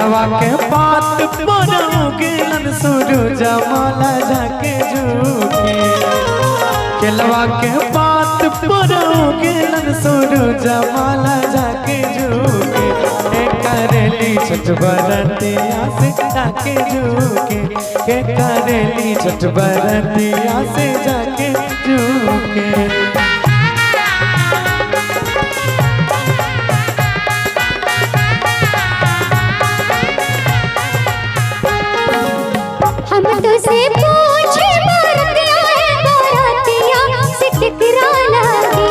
केलवा के पात पर उगेलन सूरज माला जाके झुके। केलवा के पात पर उगेलन सूरज माला जाके झुके। ए करेली छठ बरतिया से जाके झुके। के करेली छठ बरतिया से जाके झुके। हम तुझसे पूछे बरतिया है बरतिया से किकरा लागे।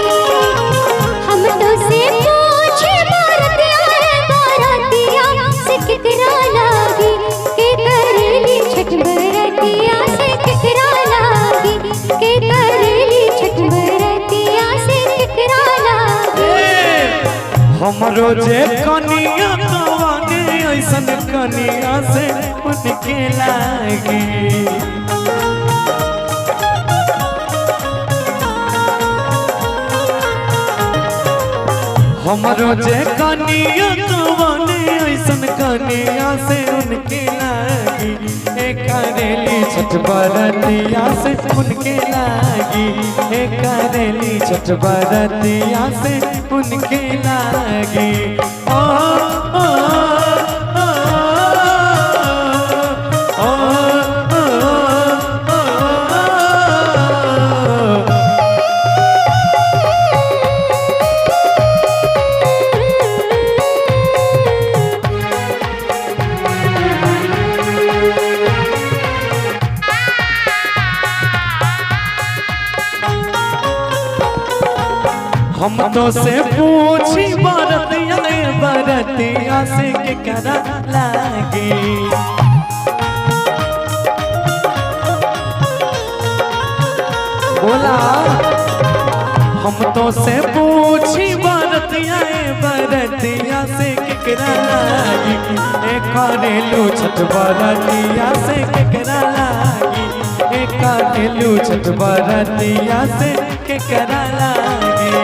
हम तुझसे पूछे बरतिया है बरतिया से किकरा लागे। के करेली छठ बरतिया से किकरा लागे। के करेली छठ बरतिया से किकरा लागे। हमरो जे कनिया कवाने ऐसन कनिया से उनके लागे। हमरो जे कनिया कवाने ऐसन कनिया से उनके लागी। ए करेली छठ बरतिया से उनके लागी। ए करेली छठ बरतिया से उनके लागी। ओ ओ ओ ओ ओ ओ। हम तो से पूछी बरतिया बरतिया से के करा लागे। बोला हम तो से पूछी बरतिया बरतिया से केकरा लागी। ए करेलू छठ बरतिया से केकरा लागी। ए करेलू छठ बरतिया से केकरा लागी।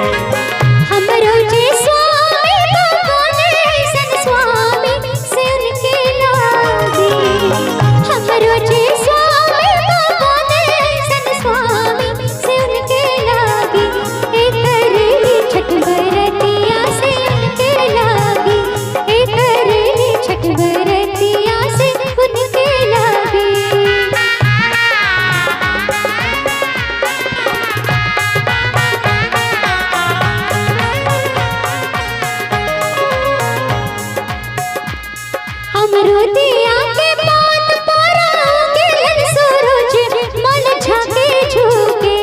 हमरो जे स्वामी भगवान ऐसन स्वामी से उनके लागे। हमरो जे स्वामी भगवान ऐसन स्वामी से उनके लागे। ए करेली छठ बरतिया से उनके लागे। ए करेली छठ बरतिया से उनके लागे। अमरुदिया के पात पर उगेलन सूरज मन झाके झुके।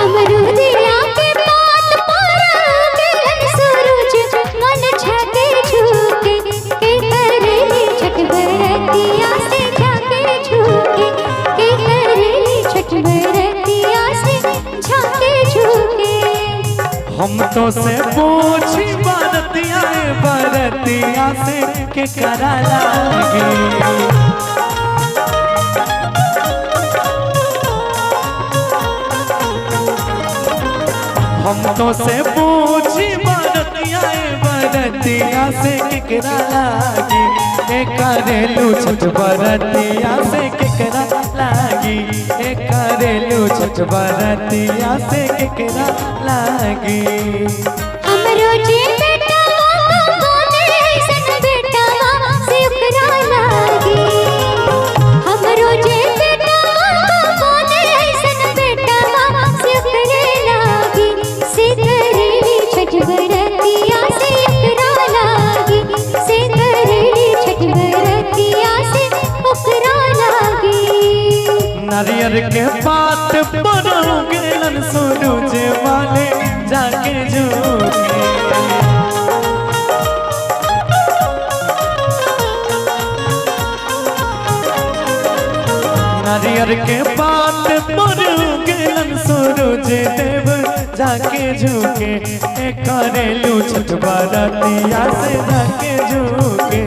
अमरुदिया के पात पर उगेलन सूरज मन झाके झुके। के करेली छठ बरतिया से झाके झुके। के करेली छठ बरतिया से झाके झुके। हम तो से पूछी बरतिया बरतिया से के करा लागे। हम तो से पूछी बरतिया बरतिया से केकरा लागी। ए करेलू छठ बरतिया से केकरा लागी। ए करेलू छठ बरतिया से केकरा लागी। हमरो जे बेटवा भगवान ऐसन बेटवा से ओकरा लागे। हमरो जे बेटवा भगवान ऐसन बेटवा से ओकरे लागे। से करेली छठ बरतिया से ओकरा लागे। से करेली छठ बरतिया से ओकरा लागे। नारियल के पात पर उगेलन सूरज वाले जाके झुके। नारियल के पात पर उगेलन सूरज देव जाके झुके। ए करेलू छठ बरतिया से जाके झुके।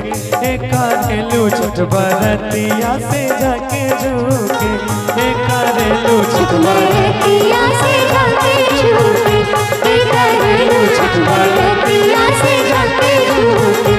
ए करेलू छठ बरतिया से जाके झुके। ए करेलू छठ बरतिया से जाके झुके, ए करेलू छठ बरतिया से जाके झुके।